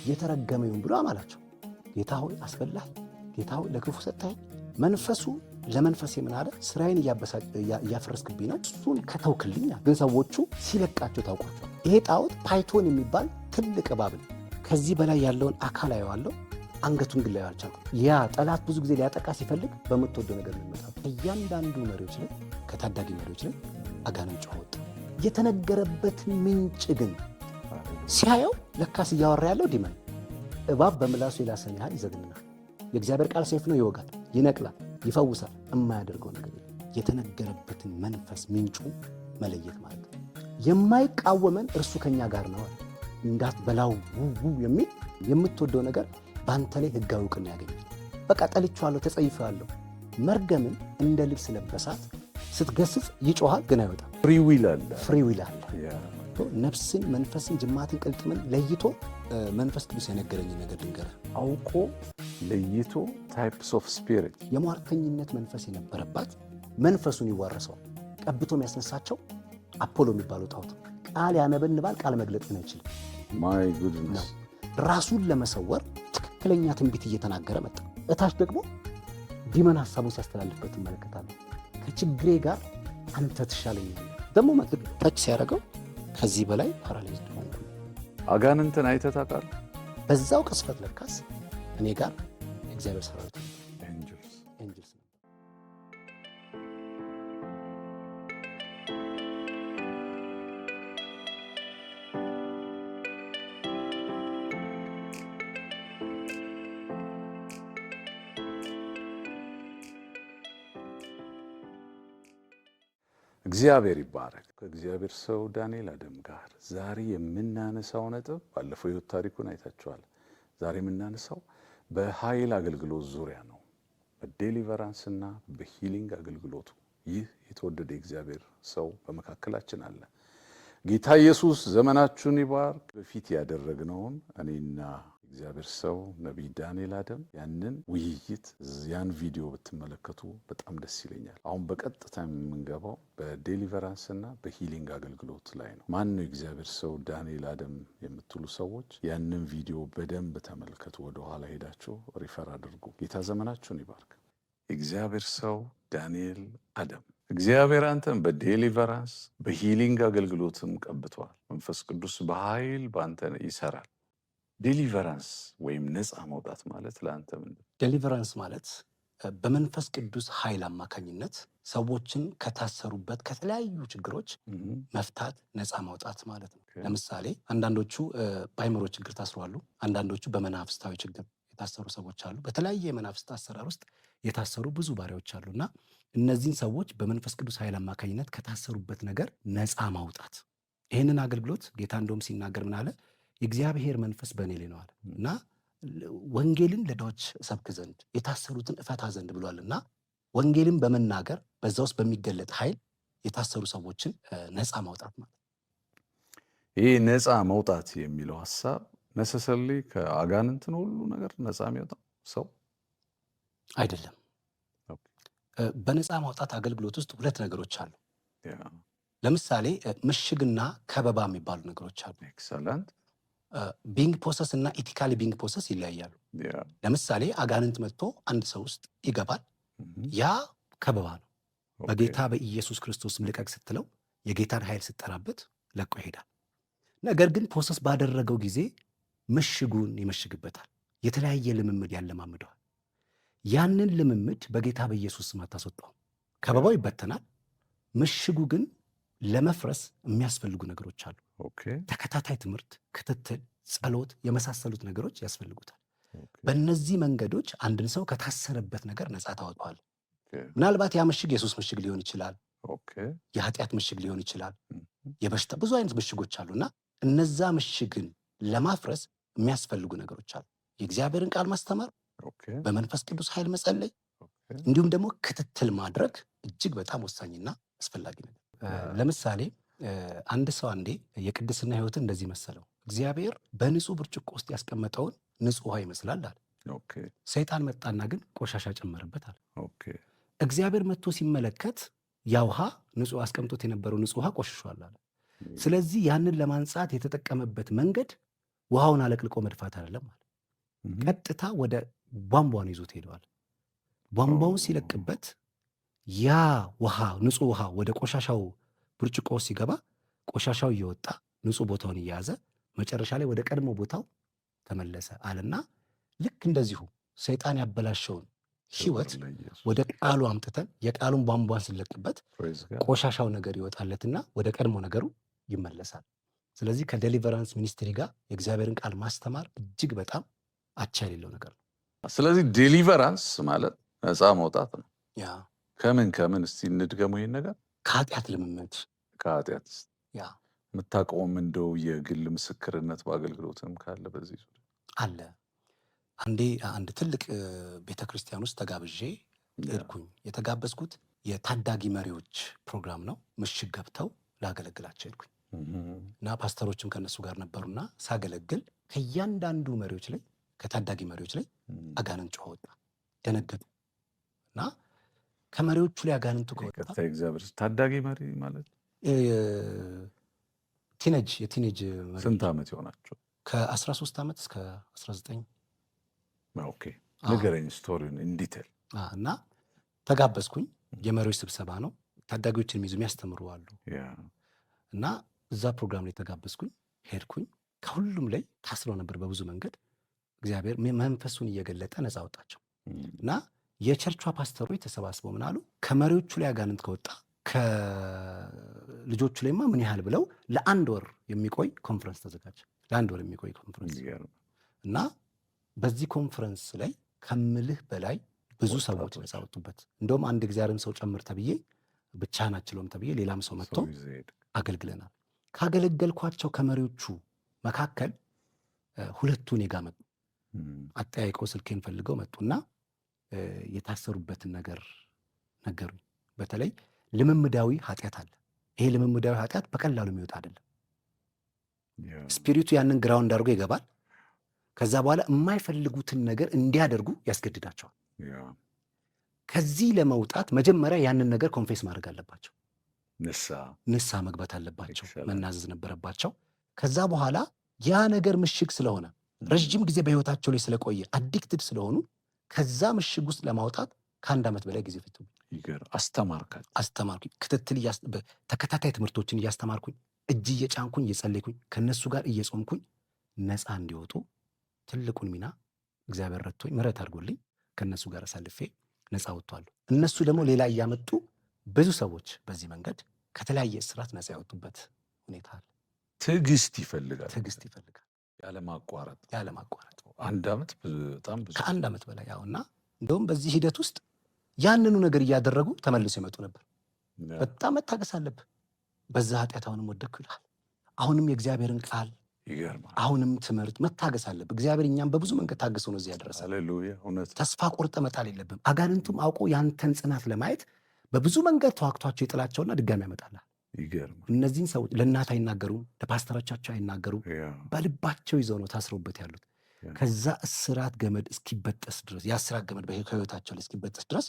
የተረገመ ይሁን ብሎ አማላቸው። ጌታ ሆይ አስበላህ፣ ጌታ ሆይ ለክፉ ሰጠኸኝ። መንፈሱ ለመንፈሴ ምን አለ? ስራዬን እያፈረስክብኝ ነው፣ እሱን ከተውክልኝ። ግን ሰዎቹ ሲለቃቸው ታውቋቸዋል። ይሄ ጣዖት python የሚባል ትልቅ እባብ ነው። ከዚህ በላይ ያለውን አካል አየዋለሁ፣ አንገቱን ግን ላየው አልቻልኩም። ያ ጠላት ብዙ ጊዜ ሊያጠቃ ሲፈልግ በምትወደው ነገር ነው የሚመጣው። እያንዳንዱ መሪዎች ላይ፣ ከታዳጊ መሪዎች ላይ አጋንንት ጮኸ ወጣ። የተነገረበትን ምንጭ ግን ሲያየው ለካስ እያወራ ያለው demon። እባብ በምላሱ የላሰን ያህል ይዘግንናል። የእግዚአብሔር ቃል ሰይፍ ነው፣ ይወጋል፣ ይነቅላል፣ ይፈውሳል። የማያደርገው ነገር የለም። የተነገረበትን መንፈስ ምንጩ መለየት ማለት ነው። የማይቃወመን እርሱ ከኛ ጋር ነው። እንዳትበላው ውው የሚል የምትወደው ነገር በአንተ ላይ ህጋዊ እውቅና ያገኛል። በቃ ጠልቼዋለሁ፣ ተጸይፌዋለሁ። መርገምን እንደ ልብስ ለበሳት። ስትገስጽ ይጮሃል፣ ግን አይወጣም። Free will አለ። Free will አለ። ነፍስን፣ መንፈስን፣ ጅማትን፣ ቅልጥምን ለይቶ መንፈስ ቅዱስ የነገረኝ ነገር ድንገር አውቆ ለይቶ types of spirit። የሟርተኝነት መንፈስ የነበረባት መንፈሱን ይዋረሰዋል። ቀብቶ የሚያስነሳቸው አፖሎ የሚባለው ጣዖት ቃል ያነበንባል፣ ቃል መግለጥ ግን አይችልም። My goodness። ራሱን ለመሰወር ትክክለኛ ትንቢት እየተናገረ መጣ። እታች ደግሞ demon ሀሳቡን ሲያስተላልፍበት እመለከታለሁ። ከችግሬ ጋር አንተ ትሻለኛለህ። ደግሞ touch ሲያደርገው ከዚህ በላይ paralyzed ሆንኩ። አጋንንትን አይተህ ታውቃለህ? በዛው ቅጽበት ለካስ እኔ ጋር እግዚአብሔር ሰራዊት Angels። Angels ነበር። እግዚአብሔር ይባረክ። ከእግዚአብሔር ሰው ዳንኤል አደም ጋር ዛሬ የምናነሳው ነጥብ፣ ባለፈው ሕይወት ታሪኩን አይታችኋል። ዛሬ የምናነሳው በኃይል አገልግሎት ዙሪያ ነው። በ deliverance እና በ healing አገልግሎቱ ይህ የተወደደ የእግዚአብሔር ሰው በመካከላችን አለ። ጌታ ኢየሱስ ዘመናችሁን ይባርክ። በፊት ያደረግነውን እኔና እግዚአብሔር ሰው ነቢይ ዳንኤል አደም ያንን ውይይት፣ ያን ቪዲዮ ብትመለከቱ በጣም ደስ ይለኛል። አሁን በቀጥታ የምንገባው በ deliverance እና በ healing አገልግሎት ላይ ነው። ማን ነው የእግዚአብሔር ሰው ዳንኤል አደም የምትሉ ሰዎች ያንን ቪዲዮ በደንብ ተመልከቱ። ወደኋላ ሄዳችሁ refer አድርጉ። ጌታ ዘመናችሁን ይባርክ። የእግዚአብሔር ሰው ዳንኤል አደም፣ እግዚአብሔር አንተን በ deliverance በ healing አገልግሎትም ቀብቷል። መንፈስ ቅዱስ በኃይል በአንተ ይሰራል። Deliverance ወይም ነፃ ማውጣት ማለት ለአንተ ምንድን ነው? Deliverance ማለት በመንፈስ ቅዱስ ኃይል አማካኝነት ሰዎችን ከታሰሩበት ከተለያዩ ችግሮች መፍታት፣ ነፃ ማውጣት ማለት ነው። ለምሳሌ አንዳንዶቹ በአይምሮ ችግር ታስረዋሉ። አንዳንዶቹ በመናፍስታዊ ችግር የታሰሩ ሰዎች አሉ። በተለያየ የመናፍስት አሰራር ውስጥ የታሰሩ ብዙ ባሪያዎች አሉ እና እነዚህን ሰዎች በመንፈስ ቅዱስ ኃይል አማካኝነት ከታሰሩበት ነገር ነፃ ማውጣት። ይህንን አገልግሎት ጌታ እንደውም ሲናገር ምን አለ? የእግዚአብሔር መንፈስ በእኔ ላይ ነው አለ እና ወንጌልን ለድሆች እሰብክ ዘንድ፣ የታሰሩትን እፈታ ዘንድ ብሏል እና ወንጌልን በመናገር በዛ ውስጥ በሚገለጥ ኃይል የታሰሩ ሰዎችን ነፃ ማውጣት ማለት ነው። ይህ ነፃ መውጣት የሚለው ሀሳብ necessarily ከአጋንንትን ሁሉ ነገር ነፃ የሚወጣው ሰው አይደለም። በነፃ ማውጣት አገልግሎት ውስጥ ሁለት ነገሮች አሉ። ለምሳሌ ምሽግና ከበባ የሚባሉ ነገሮች አሉ። Excellent። Being possessed እና ethically being possessed ይለያያሉ። ለምሳሌ አጋንንት መጥቶ አንድ ሰው ውስጥ ይገባል። ያ ከበባ ነው። በጌታ በኢየሱስ ክርስቶስ ልቀቅ ስትለው፣ የጌታን ኃይል ስትጠራበት ለቆ ይሄዳል። ነገር ግን possess ባደረገው ጊዜ ምሽጉን ይመሽግበታል። የተለያየ ልምምድ ያለማምደዋል። ያንን ልምምድ በጌታ በኢየሱስ ስም አታስወጣውም። ከበባው ይበተናል። ምሽጉ ግን ለመፍረስ የሚያስፈልጉ ነገሮች አሉ። ተከታታይ ትምህርት፣ ክትትል፣ ጸሎት የመሳሰሉት ነገሮች ያስፈልጉታል። በእነዚህ መንገዶች አንድን ሰው ከታሰረበት ነገር ነፃ ታወጣዋል። ምናልባት ያ ምሽግ የሱስ ምሽግ ሊሆን ይችላል፣ የኃጢአት ምሽግ ሊሆን ይችላል፣ የበሽታ፣ ብዙ አይነት ምሽጎች አሉ እና እነዛ ምሽግን ለማፍረስ የሚያስፈልጉ ነገሮች አሉ። የእግዚአብሔርን ቃል ማስተማር፣ በመንፈስ ቅዱስ ኃይል መጸለይ፣ እንዲሁም ደግሞ ክትትል ማድረግ እጅግ በጣም ወሳኝና አስፈላጊ ነገር። ለምሳሌ አንድ ሰው አንዴ የቅድስና ሕይወትን እንደዚህ መሰለው። እግዚአብሔር በንጹህ ብርጭቆ ውስጥ ያስቀመጠውን ንጹህ ውሃ ይመስላል አለ። ሰይጣን መጣና ግን ቆሻሻ ጨመረበት አለ። እግዚአብሔር መጥቶ ሲመለከት ያ ውሃ፣ ንጹህ አስቀምጦት የነበረው ንጹህ ውሃ ቆሽሿል አለ። ስለዚህ ያንን ለማንጻት የተጠቀመበት መንገድ ውሃውን አለቅልቆ መድፋት አይደለም አለ። ቀጥታ ወደ ቧንቧን ይዞት ሄደዋል። ቧንቧውን ሲለቅበት ያ ውሃ፣ ንጹህ ውሃ ወደ ቆሻሻው ብርጭቆ ሲገባ ቆሻሻው እየወጣ ንጹህ ቦታውን እየያዘ መጨረሻ ላይ ወደ ቀድሞ ቦታው ተመለሰ አለና ልክ እንደዚሁ ሰይጣን ያበላሸውን ህይወት ወደ ቃሉ አምጥተን የቃሉን ቧንቧን ስንለቅበት ቆሻሻው ነገር ይወጣለትና ወደ ቀድሞ ነገሩ ይመለሳል። ስለዚህ ከ deliverance ministry ጋር የእግዚአብሔርን ቃል ማስተማር እጅግ በጣም አቻ የሌለው ነገር ነው። ስለዚህ deliverance ማለት ነፃ መውጣት ነው። ከምን ከምን? እስቲ እንድገሙ ይሄን ነገር። ከኃጢአት ልምምድ። ከኃጢአት። የምታውቀውም እንደው የግል ምስክርነት በአገልግሎትም ካለ በዚህ ዙሪያ? አለ። አንዴ አንድ ትልቅ ቤተክርስቲያን ውስጥ ተጋብዤ ሄድኩኝ። የተጋበዝኩት የታዳጊ መሪዎች ፕሮግራም ነው። ምሽግ ገብተው ላገለግላቸው ሄድኩኝ እና ፓስተሮችም ከነሱ ጋር ነበሩና ሳገለግል ከእያንዳንዱ መሪዎች ላይ፣ ከታዳጊ መሪዎች ላይ አጋንንት ጮኸ ወጣ። ደነገጡ እና ከመሪዎቹ ላይ አጋንንቱ ከወጣ እግዚአብሔር፣ ታዳጊ መሪ ማለት? Teenage፣ የ teenage መሪ። ስንት ዓመት ይሆናቸው? ከ13 ዓመት እስከ 19። Okay፣ ንገረኝ story ውን in detail። እና ተጋበዝኩኝ። የመሪዎች ስብሰባ ነው። ታዳጊዎችን የሚይዙ የሚያስተምሩ አሉ እና እዛ ፕሮግራም ላይ ተጋበዝኩኝ፣ ሄድኩኝ። ከሁሉም ላይ ታስረው ነበር በብዙ መንገድ። እግዚአብሔር መንፈሱን እየገለጠ ነፃ አወጣቸው እና የቸርቿ ፓስተሮች ተሰባስበው ምን አሉ? ከመሪዎቹ ላይ አጋንንት ከወጣ ከልጆቹ ላይማ ምን ያህል ብለው ለአንድ ወር የሚቆይ ኮንፈረንስ ተዘጋጀ። ለአንድ ወር የሚቆይ ኮንፈረንስ እና በዚህ ኮንፈረንስ ላይ ከምልህ በላይ ብዙ ሰዎች ነፃ ወጡበት። እንደውም አንድ እግዚአብሔርን ሰው ጨምር ተብዬ፣ ብቻህን አትችለውም ተብዬ ሌላም ሰው መጥቶ አገልግለናል። ካገለገልኳቸው ከመሪዎቹ መካከል ሁለቱ እኔ ጋ መጡ። አጠያይቀው ስልኬን ፈልገው መጡና የታሰሩበትን ነገር ነገሩኝ። በተለይ ልምምዳዊ ኃጢአት አለ። ይሄ ልምምዳዊ ኃጢአት በቀላሉ የሚወጣ አይደለም። Spirit ኡ ያንን ground አድርጎ ይገባል። ከዛ በኋላ የማይፈልጉትን ነገር እንዲያደርጉ ያስገድዳቸዋል። ከዚህ ለመውጣት መጀመሪያ ያንን ነገር confess ማድረግ አለባቸው። ንስሐ መግባት አለባቸው። መናዘዝ ነበረባቸው። ከዛ በኋላ ያ ነገር ምሽግ ስለሆነ፣ ረዥም ጊዜ በህይወታቸው ላይ ስለቆየ፣ addicted ስለሆኑ ከዛ ምሽግ ውስጥ ለማውጣት ከአንድ ዓመት በላይ ጊዜ ፈጅቶብኝ አስተማርካቸው? አስተማርኩኝ። ክትትል፣ ተከታታይ ትምህርቶችን እያስተማርኩኝ፣ እጅ እየጫንኩኝ፣ እየጸለይኩኝ፣ ከነሱ ጋር እየጾምኩኝ ነፃ እንዲወጡ ትልቁን ሚና እግዚአብሔር ረድቶኝ፣ ምሕረት አድርጎልኝ ከነሱ ጋር አሳልፌ ነፃ ወጥተዋል። እነሱ ደግሞ ሌላ እያመጡ ብዙ ሰዎች በዚህ መንገድ ከተለያየ እስራት ነፃ ያወጡበት ሁኔታ አለ። ትዕግስት ይፈልጋል። ትዕግስት ይፈልጋል። ያለማቋረጥ። ያለማቋረጥ። አንድ ዓመት በጣም ብዙ። ከአንድ ዓመት በላይ ያው። እና እንደውም በዚህ ሂደት ውስጥ ያንኑ ነገር እያደረጉ ተመልሰው ይመጡ ነበር። በጣም መታገስ አለብህ። በዛ ኃጢአት አሁንም ወደቅኩ ይልሃል። አሁንም የእግዚአብሔርን ቃል አሁንም ትምህርት መታገስ አለብህ። እግዚአብሔር እኛም በብዙ መንገድ ታግሶ ነው እዚህ ያደረሰን። ሃሌሉያ፣ እውነት። ተስፋ ቆርጠህ መጣል የለብህም። አጋንንቱም አውቆ ያንተን ጽናት ለማየት በብዙ መንገድ ተዋግቷቸው ይጥላቸውና ድጋሚ ያመጣልሃል። እነዚህን ሰዎች ለእናት አይናገሩም፣ ለፓስተሮቻቸው አይናገሩም። በልባቸው ይዘው ነው ታስረውበት ያሉት። ከዛ እስራት ገመድ እስኪበጠስ ድረስ፣ ያ እስራት ገመድ ከህይወታቸው ላይ እስኪበጠስ ድረስ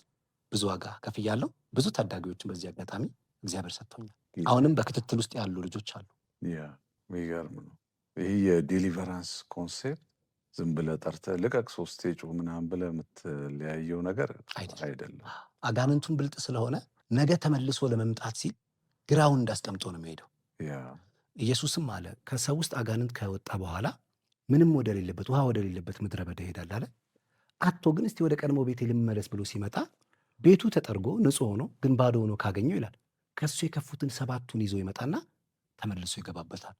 ብዙ ዋጋ ከፍያለሁ። ብዙ ታዳጊዎችን በዚህ አጋጣሚ እግዚአብሔር ሰጥቶኛል። አሁንም በክትትል ውስጥ ያሉ ልጆች አሉ። የሚገርም ነው። ይህ የ deliverance concept ዝም ብለህ ጠርተህ ልቀቅ፣ ሶስቴ ጩህ ምናምን ብለህ የምትለያየው ነገር አይደለም። አጋንንቱን ብልጥ ስለሆነ ነገ ተመልሶ ለመምጣት ሲል ground አስቀምጦ ነው የሚሄደው። ኢየሱስም አለ፣ ከሰው ውስጥ አጋንንት ከወጣ በኋላ ምንም ወደሌለበት፣ ውሃ ወደሌለበት ምድረ በዳ ይሄዳል አለ። አቶ ግን እስቲ ወደ ቀድሞ ቤቴ ልመለስ ብሎ ሲመጣ ቤቱ ተጠርጎ ንጹሕ ሆኖ ግን ባዶ ሆኖ ካገኘው ይላል፣ ከሱ የከፉትን ሰባቱን ይዞ ይመጣና ተመልሶ ይገባበታል።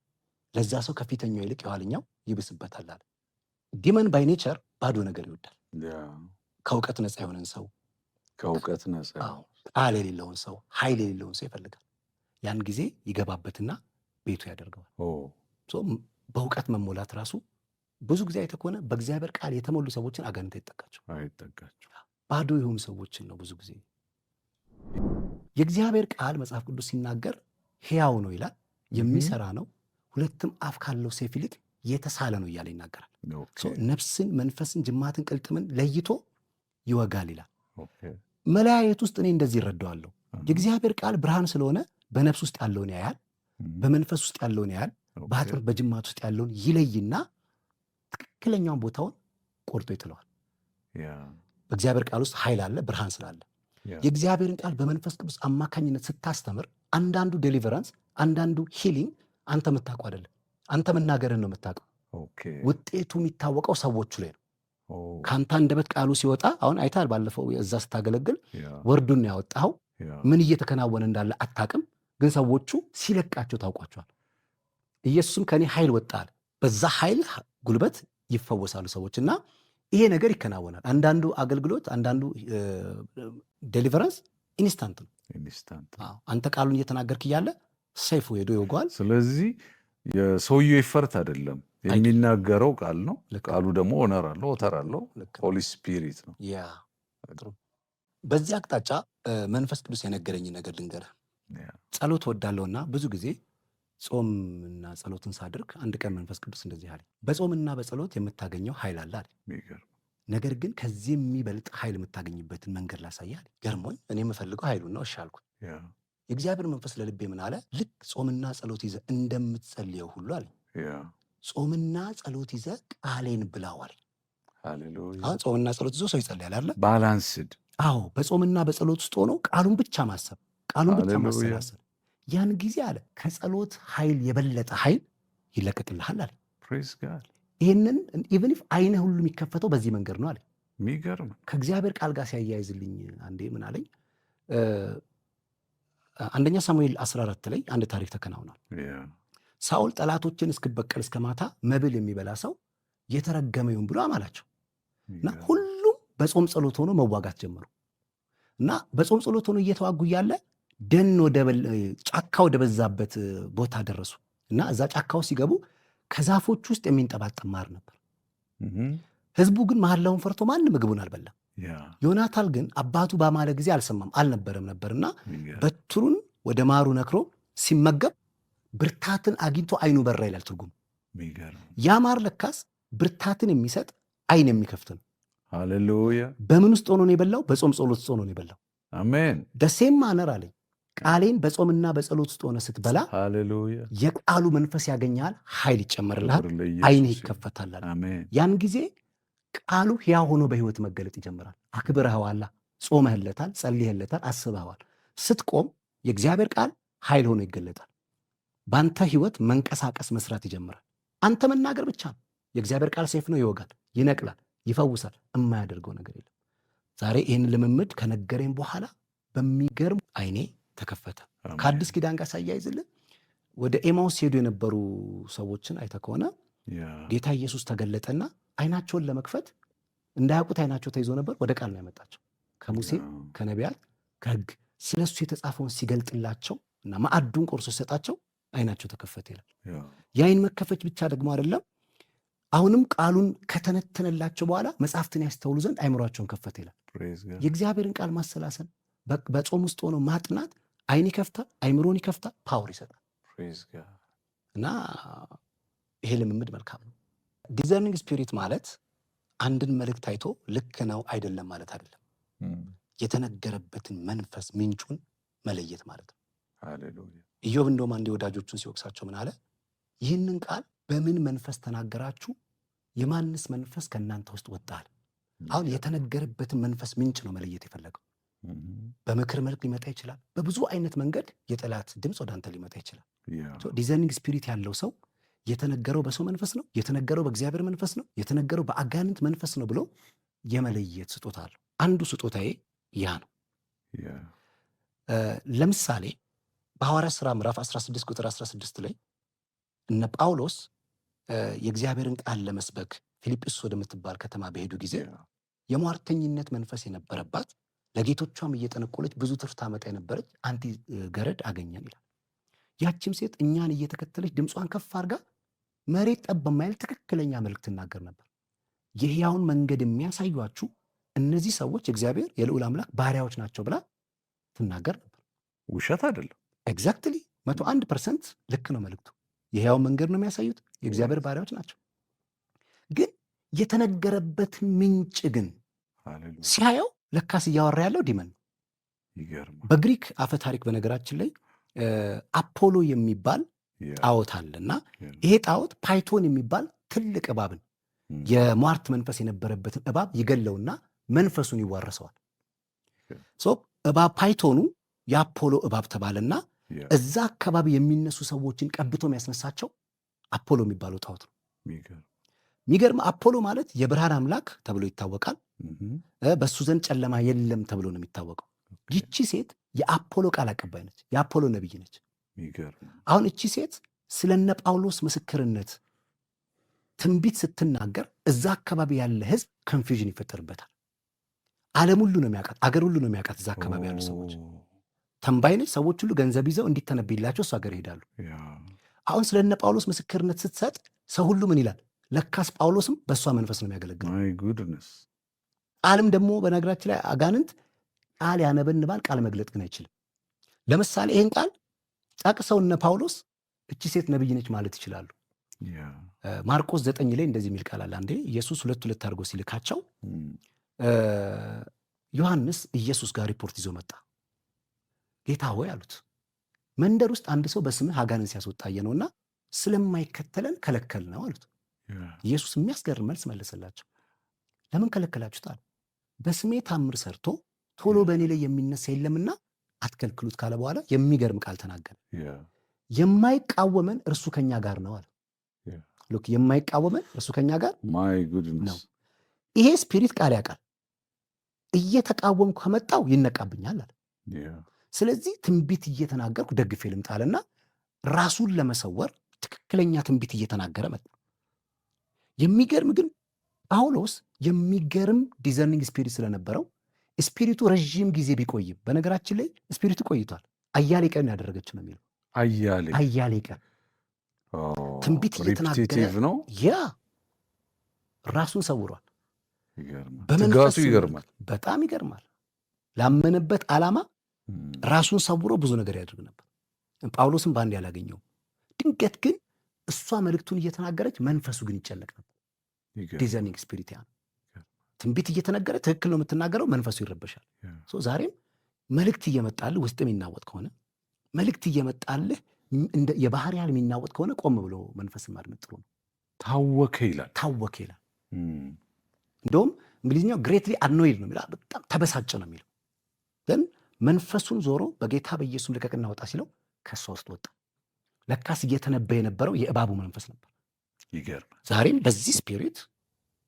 ለዛ ሰው ከፊተኛው ይልቅ የኋለኛው ይብስበታል አለ። Demon by nature ባዶ ነገር ይወዳል። ከእውቀት ነፃ የሆነን ሰው፣ ከእውቀት ነፃ፣ ቃል የሌለውን ሰው፣ ኃይል የሌለውን ሰው ይፈልጋል። ያን ጊዜ ይገባበትና ቤቱ ያደርገዋል። በእውቀት መሞላት ራሱ ብዙ ጊዜ አይተህ ከሆነ በእግዚአብሔር ቃል የተሞሉ ሰዎችን አጋንንት አይጠጋቸው። አይጠጋቸው። ባዶ የሆኑ ሰዎችን ነው ብዙ ጊዜ። የእግዚአብሔር ቃል መጽሐፍ ቅዱስ ሲናገር ሕያው ነው ይላል፣ የሚሰራ ነው፣ ሁለትም አፍ ካለው ሰይፍ ይልቅ የተሳለ ነው እያለ ይናገራል። ነፍስን፣ መንፈስን፣ ጅማትን፣ ቅልጥምን ለይቶ ይወጋል ይላል። መለያየት ውስጥ እኔ እንደዚህ እረዳዋለሁ። የእግዚአብሔር ቃል ብርሃን ስለሆነ በነፍስ ውስጥ ያለውን ያያል፣ በመንፈስ ውስጥ ያለውን ያያል፣ በአጥንት በጅማት ውስጥ ያለውን ይለይና ትክክለኛውን ቦታውን ቆርጦ ይጥለዋል። በእግዚአብሔር ቃል ውስጥ ኃይል አለ፣ ብርሃን ስላለ የእግዚአብሔርን ቃል በመንፈስ ቅዱስ አማካኝነት ስታስተምር አንዳንዱ deliverance፣ አንዳንዱ healing አንተ የምታውቀው አይደለም። አንተ መናገርህን ነው የምታውቀው። ውጤቱ የሚታወቀው ሰዎቹ ላይ ነው። ከአንተ አንደበት ቃሉ ሲወጣ፣ አሁን አይተሃል፣ ባለፈው እዛ ስታገለግል word ኡን ያወጣኸው ምን እየተከናወነ እንዳለ አታውቅም፣ ግን ሰዎቹ ሲለቃቸው ታውቋቸዋል። ኢየሱስም ከኔ ኃይል ወጣ አለ። በዛ ኃይል ጉልበት ይፈወሳሉ ሰዎች እና ይሄ ነገር ይከናወናል። አንዳንዱ አገልግሎት፣ አንዳንዱ deliverance instant ነው። Instant። አንተ ቃሉን እየተናገርክ እያለ ሰይፉ ሄዶ ይወጋዋል። ስለዚህ የሰውየው effort አይደለም፣ የሚናገረው ቃል ነው። ቃሉ ደግሞ owner አለው፣ author አለው፣ Holy Spirit ነው። Yeah፣ በዚህ አቅጣጫ መንፈስ ቅዱስ የነገረኝ ነገር ልንገርህ። ጸሎት እወዳለሁና ብዙ ጊዜ ጾምና ጸሎትን ሳድርግ አንድ ቀን መንፈስ ቅዱስ እንደዚህ አለኝ፣ በጾምና በጸሎት የምታገኘው ኃይል አለ አለ። ነገር ግን ከዚህ የሚበልጥ ኃይል የምታገኝበትን መንገድ ላሳይህ አለ። ገርሞኝ እኔ የምፈልገው ኃይሉን ነው፣ እሺ አልኩኝ። የእግዚአብሔር መንፈስ ለልቤ ምን አለ? ልክ ጾምና ጸሎት ይዘህ እንደምትጸልየው ሁሉ አለኝ፣ ጾምና ጸሎት ይዘህ ቃሌን ብላው አለኝ። አሁን ጾምና ጸሎት ይዞ ሰው ይጸልያል አይደለ? Balanced። አዎ፣ በጾምና በጸሎት ውስጥ ሆኖ ቃሉን ብቻ ማሰብ፣ ቃሉን ብቻ ማሰላሰል፣ ያን ጊዜ አለ ከጸሎት ኃይል የበለጠ ኃይል ይለቀቅልሃል አለ። Praise God። ይህንን even if አይንህ ሁሉ የሚከፈተው በዚህ መንገድ ነው አለ። የሚገርም። ከእግዚአብሔር ቃል ጋር ሲያያይዝልኝ አንዴ ምን አለኝ? አንደኛ ሳሙኤል 14 ላይ አንድ ታሪክ ተከናውኗል። ሳኦል ጠላቶቼን እስክበቀል እስከ ማታ መብል የሚበላ ሰው የተረገመ ይሁን ብሎ አማላቸው እና ሁሉም በጾም ጸሎት ሆኖ መዋጋት ጀመሩ። እና በጾም ጸሎት ሆኖ እየተዋጉ እያለ ደን ጫካ ወደ በዛበት ቦታ ደረሱ እና እዛ ጫካው ሲገቡ ከዛፎች ውስጥ የሚንጠባጠብ ማር ነበር። ህዝቡ ግን መሐላውን ፈርቶ ማንም ምግቡን አልበላም። ዮናታን ግን አባቱ ባማለ ጊዜ አልሰማም አልነበረም ነበርና በትሩን ወደ ማሩ ነክሮ ሲመገብ ብርታትን አግኝቶ አይኑ በራ ይላል ትርጉም። ያ ማር ለካስ ብርታትን የሚሰጥ፣ አይን የሚከፍት ነው። ሃሌሉያ። በምን ውስጥ ሆኖ ነው የበላው? በጾም ጸሎት ውስጥ ሆኖ ነው የበላው። አሜን። The same manner አለኝ፣ ቃሌን በጾምና በጸሎት ውስጥ ሆነህ ስትበላ ሃሌሉያ የቃሉ መንፈስ ያገኝሃል፣ ኃይል ይጨመርልሃል፣ አይንህ ይከፈታል። ያን ጊዜ ቃሉ ሕያው ሆኖ በህይወት መገለጥ ይጀምራል። አክብረኸዋላ፣ ጾመህለታል፣ ጸልየህለታል፣ አስበኸዋል። ስትቆም የእግዚአብሔር ቃል ኃይል ሆኖ ይገለጣል። በአንተ ህይወት መንቀሳቀስ መስራት ይጀምራል። አንተ መናገር ብቻ ነው። የእግዚአብሔር ቃል ሰይፍ ነው፣ ይወጋል፣ ይነቅላል፣ ይፈውሳል። የማያደርገው ነገር የለም። ዛሬ ይህን ልምምድ ከነገረኝ በኋላ በሚገርም አይኔ ተከፈተ። ከአዲስ ኪዳን ጋር ሳያይዝልህ ወደ ኤማውስ ሲሄዱ የነበሩ ሰዎችን አይተህ ከሆነ ጌታ ኢየሱስ ተገለጠና አይናቸውን ለመክፈት፣ እንዳያውቁት አይናቸው ተይዞ ነበር። ወደ ቃል ነው ያመጣቸው። ከሙሴ፣ ከነቢያት፣ ከሕግ ስለ እሱ የተጻፈውን ሲገልጥላቸው እና ማዕዱን ቆርሶ ሲሰጣቸው አይናቸው ተከፈተ ይላል። የአይን መከፈት ብቻ ደግሞ አይደለም። አሁንም ቃሉን ከተነተነላቸው በኋላ መጽሐፍትን ያስተውሉ ዘንድ አይምሯቸውን ከፈተ ይላል። የእግዚአብሔርን ቃል ማሰላሰል፣ በጾም ውስጥ ሆኖ ማጥናት አይን ይከፍታል፣ አይምሮን ይከፍታል፣ power ይሰጣል። እና ይሄ ልምምድ መልካም ነው። Discerning spirit ማለት አንድን መልእክት አይቶ ልክ ነው አይደለም ማለት አይደለም። የተነገረበትን መንፈስ ምንጩን መለየት ማለት ነው። ኢዮብ እንደውም አንዴ ወዳጆቹን ሲወቅሳቸው ምን አለ? ይህንን ቃል በምን መንፈስ ተናገራችሁ? የማንስ መንፈስ ከእናንተ ውስጥ ወጣ አለ። አሁን የተነገረበትን መንፈስ ምንጭ ነው መለየት የፈለገው። በምክር መልክ ሊመጣ ይችላል። በብዙ አይነት መንገድ የጠላት ድምፅ ወደ አንተ ሊመጣ ይችላል። Discerning spirit ያለው ሰው የተነገረው በሰው መንፈስ ነው፣ የተነገረው በእግዚአብሔር መንፈስ ነው፣ የተነገረው በአጋንንት መንፈስ ነው ብሎ የመለየት ስጦታ አለው። አንዱ ስጦታዬ ያ ነው። ለምሳሌ በሐዋርያት ሥራ ምዕራፍ 16 ቁጥር 16 ላይ እነ ጳውሎስ የእግዚአብሔርን ቃል ለመስበክ ፊልጵስዩስ ወደምትባል ከተማ በሄዱ ጊዜ የሟርተኝነት መንፈስ የነበረባት፣ ለጌቶቿም እየጠነቆለች ብዙ ትርፍ ታመጣ የነበረች አንዲት ገረድ አገኘን ይላል። ያችም ሴት እኛን እየተከተለች ድምጿን ከፍ አድርጋ መሬት ጠብ በማይል ትክክለኛ መልእክት ትናገር ነበር። የሕያውን መንገድ የሚያሳዩአችሁ እነዚህ ሰዎች የእግዚአብሔር የልዑል አምላክ ባሪያዎች ናቸው ብላ ትናገር ነበር። ውሸት አይደለም። Exactly፣ 101% ልክ ነው መልእክቱ። የሕያውን መንገድ ነው የሚያሳዩት፣ የእግዚአብሔር ባሪያዎች ናቸው። ግን የተነገረበትን ምንጭ ግን ሲያየው ለካስ እያወራ ያለው demon ነው። በግሪክ አፈ ታሪክ በነገራችን ላይ አፖሎ የሚባል ጣዖት አለ እና ይሄ ጣዖት ፓይቶን የሚባል ትልቅ እባብን የሟርት መንፈስ የነበረበትን እባብ ይገለውና መንፈሱን ይዋረሰዋል። So እባብ python ኑ የአፖሎ እባብ ተባለና እዛ አካባቢ የሚነሱ ሰዎችን ቀብቶ የሚያስነሳቸው አፖሎ የሚባለው ጣዖት ነው። የሚገርም፣ አፖሎ ማለት የብርሃን አምላክ ተብሎ ይታወቃል። በሱ ዘንድ ጨለማ የለም ተብሎ ነው የሚታወቀው። ይቺ ሴት የአፖሎ ቃል አቀባይ ነች፣ የአፖሎ ነቢይ ነች። አሁን እቺ ሴት ስለነ ጳውሎስ ምስክርነት ትንቢት ስትናገር እዛ አካባቢ ያለ ህዝብ confusion ይፈጠርበታል። ዓለም ሁሉ ነው የሚያውቃት፣ አገር ሁሉ ነው የሚያውቃት። እዛ አካባቢ ያሉ ሰዎች ተንባይ ነች። ሰዎች ሁሉ ገንዘብ ይዘው እንዲተነብይላቸው እሷ ሀገር ይሄዳሉ። አሁን ስለነ ጳውሎስ ምስክርነት ስትሰጥ ሰው ሁሉ ምን ይላል? ለካስ ጳውሎስም በእሷ መንፈስ ነው የሚያገለግለው። My goodness. ቃልም ደግሞ በነገራችን ላይ አጋንንት ቃል ያነበንባል፣ ቃል መግለጥ ግን አይችልም። ለምሳሌ ይህን ቃል ጠቅሰው እነ ጳውሎስ እቺ ሴት ነብይ ነች ማለት ይችላሉ። ማርቆስ 9 ላይ እንደዚህ የሚል ቃል አለ። አንዴ ኢየሱስ ሁለት ሁለት አድርጎ ሲልካቸው ዮሐንስ ኢየሱስ ጋር ሪፖርት ይዞ መጣ። ጌታ ሆይ አሉት፣ መንደር ውስጥ አንድ ሰው በስምህ አጋንንት ሲያስወጣ ነውና ስለማይከተለን ከለከልነው አሉት። ኢየሱስ የሚያስገርም መልስ መለሰላቸው። ለምን ከለከላችሁት አለ። በስሜ ታምር ሰርቶ ቶሎ በእኔ ላይ የሚነሳ የለምና አትከልክሉት ካለ በኋላ የሚገርም ቃል ተናገረ። የማይቃወመን እርሱ ከኛ ጋር ነው አለ። Look፣ የማይቃወመን እርሱ ከኛ ጋር My goodness. ነው። ይሄ spirit ቃል ያውቃል። እየተቃወምኩ ከመጣው ይነቃብኛል አለ። ስለዚህ ትንቢት እየተናገርኩ ደግፌ ልምጣልና ራሱን ለመሰወር ትክክለኛ ትንቢት እየተናገረ መጣ። የሚገርም ግን ጳውሎስ የሚገርም discerning spirit ስለነበረው spirit ኡ ረዥም ጊዜ ቢቆይም፣ በነገራችን ላይ spirit ኡ ቆይቷል። አያሌ ቀን ያደረገችው ነው የሚለው። አያሌ አያሌ ቀን ትንቢት እየተናገረ Repetitive ነው። Yeah፣ ራሱን ሰውሯል። ትጋቱ በመንፈስ ይገርማል። በጣም ይገርማል። ላመነበት ዓላማ ራሱን ሰውሮ ብዙ ነገር ያደርግ ነበር። ጳውሎስም በአንድ ያላገኘው፣ ድንገት ግን እሷ መልእክቱን እየተናገረች መንፈሱ ግን ይጨነቅ ነበር። Discerning spirit ያ ነው። ትንቢት እየተነገረ ትክክል ነው የምትናገረው፣ መንፈሱ ይረበሻል። ዛሬም መልእክት እየመጣልህ ውስጥ የሚናወጥ ከሆነ፣ መልእክት እየመጣልህ የባህር ያህል የሚናወጥ ከሆነ ቆም ብሎ መንፈስን ማድመጥ ጥሩ ነው። ታወከ ይላል። ታወከ ይላል። እንደውም እንግሊዝኛው greatly annoyed ነው የሚለው፣ በጣም ተበሳጨ ነው የሚለው። ግን መንፈሱን ዞሮ በጌታ በኢየሱስ ልቀቅና ወጣ ሲለው ከእሷ ውስጥ ወጣ። ለካስ እየተነበየ የነበረው የእባቡ መንፈስ ነበር። ይገርማል። ዛሬም በዚህ spirit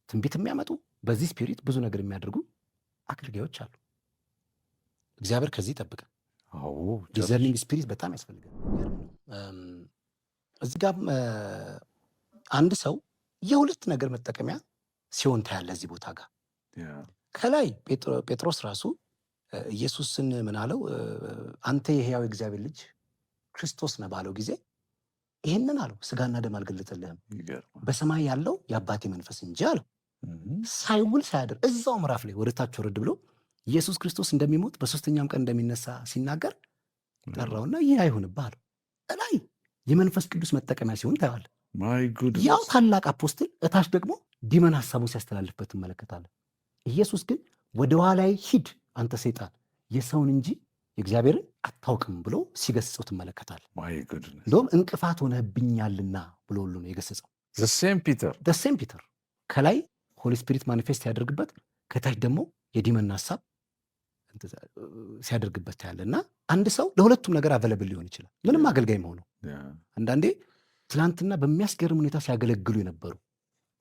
ትንቢት የሚያመጡ፣ በዚህ spirit ብዙ ነገር የሚያደርጉ አገልጋዮች አሉ። እግዚአብሔር ከዚህ ይጠብቀን። Discerning spirit በጣም ያስፈልጋል። እዚህ ጋር አንድ ሰው የሁለት ነገር መጠቀሚያ ሲሆን ታያለህ። እዚህ ቦታ ጋር ከላይ ጴጥሮስ ራሱ ኢየሱስን ምን አለው? አንተ የሕያው እግዚአብሔር ልጅ ክርስቶስ ነህ ባለው ጊዜ ይህንን አለው፣ ስጋና ደም አልገለጠልህም በሰማይ ያለው የአባቴ መንፈስ እንጂ አለው። ሳይውል ሳያድር እዛው ምዕራፍ ላይ ወደ ታች ወረድ ብሎ ኢየሱስ ክርስቶስ እንደሚሞት በሶስተኛም ቀን እንደሚነሳ ሲናገር ጠራውና ይህ አይሁንብህ አለው። እላይ የመንፈስ ቅዱስ መጠቀሚያ ሲሆን ታየዋለህ። My goodness. ያው ታላቅ apostle እታች ደግሞ demon ሀሳቡን ሲያስተላልፍበት ትመለከታለህ። ኢየሱስ ግን ወደ ኋላዬ ሂድ አንተ ሰይጣን፣ የሰውን እንጂ የእግዚአብሔርን አታውቅም ብሎ ሲገስጸው ትመለከታለህ። My goodness. እንደውም እንቅፋት ሆነህብኛልና ብሎ ሁሉ ነው የገሰጸው። Same Peter. Same Peter ከላይ Holy Spirit manifest ያደርግበት፣ ከታች ደግሞ የ demon ሀሳብ ሲያደርግበት ታያለህ። እና አንድ ሰው ለሁለቱም ነገር available ሊሆን ይችላል። ምንም አገልጋይ መሆኑ አንዳንዴ ትናንትና በሚያስገርም ሁኔታ ሲያገለግሉ የነበሩ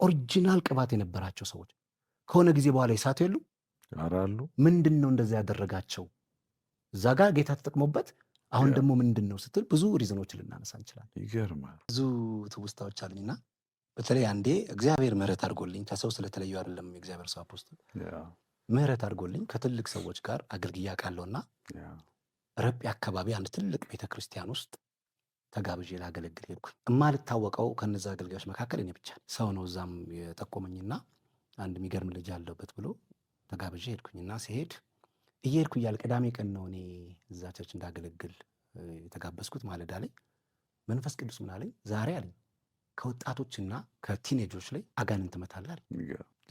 original ቅባት የነበራቸው ሰዎች ከሆነ ጊዜ በኋላ የሳቱ የሉ? አሉ። ምንድን ነው እንደዛ ያደረጋቸው? እዛ ጋር ጌታ ተጠቅሞበት አሁን ደግሞ ምንድን ነው ስትል ብዙ reason ኦች ልናነሳ እንችላለን። ይገርማል። ብዙ ትውስታዎች አሉኝና በተለይ አንዴ እግዚአብሔር ምሕረት አድርጎልኝ፣ ከሰው ስለተለዩ አይደለም፣ የእግዚአብሔር ሰው apostle፣ ምሕረት አድርጎልኝ ከትልቅ ሰዎች ጋር አገልግዬ አውቃለሁና ረጲ አካባቢ አንድ ትልቅ ቤተክርስቲያን ውስጥ ተጋብዤ ላገለግል ሄድኩኝ። እማልታወቀው ከነዛ አገልጋዮች መካከል እኔ ብቻ። ሰው ነው እዛም የጠቆመኝና አንድ የሚገርም ልጅ አለበት ብሎ ተጋብዤ ሄድኩኝና ሲሄድ እየሄድኩ እያለ፣ ቅዳሜ ቀን ነው እኔ እዛ church እንዳገለግል የተጋበዝኩት፣ ማለዳ ላይ መንፈስ ቅዱስ ምን አለኝ? ዛሬ አለኝ ከወጣቶችና ከ teenage ኦች ላይ አጋንንት እመታለሁ አለኝ።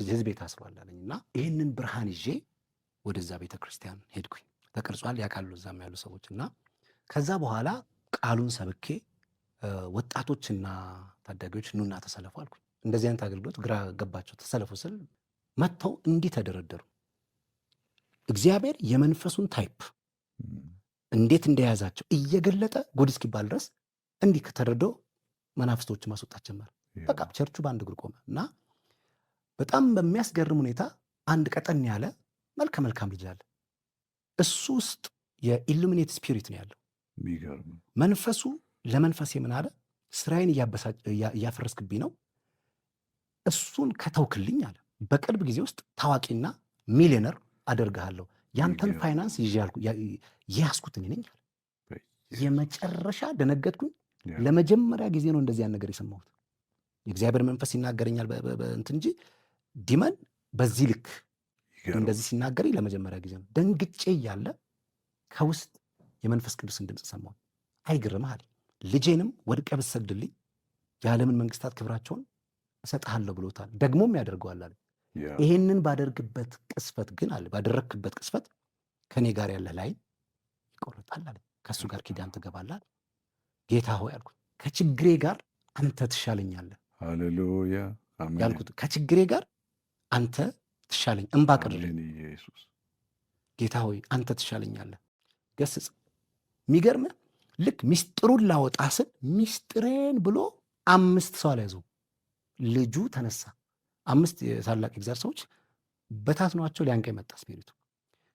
ህዝቤ ታስሯል አለኝ እና ይህንን ብርሃን ይዤ ወደዛ ቤተ ክርስቲያን ሄድኩኝ። ተቀርጿል፣ ያውቃሉ እዛም ያሉ ሰዎች። እና ከዛ በኋላ ቃሉን ሰብኬ ወጣቶችና ታዳጊዎች ኑና ተሰለፉ አልኩኝ። እንደዚህ አይነት አገልግሎት ግራ ገባቸው። ተሰለፉ ስል መጥተው እንዲህ ተደረደሩ። እግዚአብሔር የመንፈሱን type እንዴት እንደያዛቸው እየገለጠ ጉድ እስኪባል ድረስ እንዲህ ከተረዶ መናፍስቶች ማስወጣት ጀመረ። በቃ ቸርቹ በአንድ እግር ቆመ እና በጣም በሚያስገርም ሁኔታ አንድ ቀጠን ያለ መልከ መልካም ልጅ አለ። እሱ ውስጥ የ illuminate spirit ነው ያለው። መንፈሱ ለመንፈሴ ምን አለ? ስራዬን እያፈረስክብኝ ነው፣ እሱን ከተውክልኝ አለ በቅርብ ጊዜ ውስጥ ታዋቂና ሚሊዮነር አደርግሃለሁ። ያንተን ፋይናንስ የያዝኩት እኔ ነኝ አለ። የመጨረሻ ደነገጥኩኝ። ለመጀመሪያ ጊዜ ነው እንደዚህ ያን ነገር የሰማሁት። የእግዚአብሔር መንፈስ ይናገረኛል እንትን እንጂ demon በዚህ ልክ እንደዚህ ሲናገረኝ ለመጀመሪያ ጊዜ ነው። ደንግጬ እያለ ከውስጥ የመንፈስ ቅዱስን ድምፅ ሰማሁ። አይግርምህ አለኝ። ልጄንም ወድቀህ ብትሰግድልኝ የዓለምን መንግስታት ክብራቸውን እሰጥሃለሁ ብሎታል፣ ደግሞም ያደርገዋል አለ። ይሄንን ባደርግበት ቅስፈት ግን አለ ባደረግክበት ቅስፈት ከኔ ጋር ያለህ ላይ ይቆረጣል አለ። ከእሱ ጋር ኪዳን ትገባለህ። ጌታ ሆይ አልኩት፣ ከችግሬ ጋር አንተ ትሻለኛለህ። ሃሌሉያ ያልኩት ከችግሬ ጋር አንተ ትሻለኝ፣ እምባ ቅርልኝ። ጌታ ሆይ አንተ ትሻለኛለህ፣ ገስጽ። የሚገርምህ ልክ ሚስጥሩን ላወጣ ስል ሚስጥሬን ብሎ 5 ሰው አልያዘውም። ልጁ ተነሳ። 5 የታላቅ እግዚአብሔር ሰዎች በታትኗቸው ሊያንቀኝ መጣ spirit ኡ።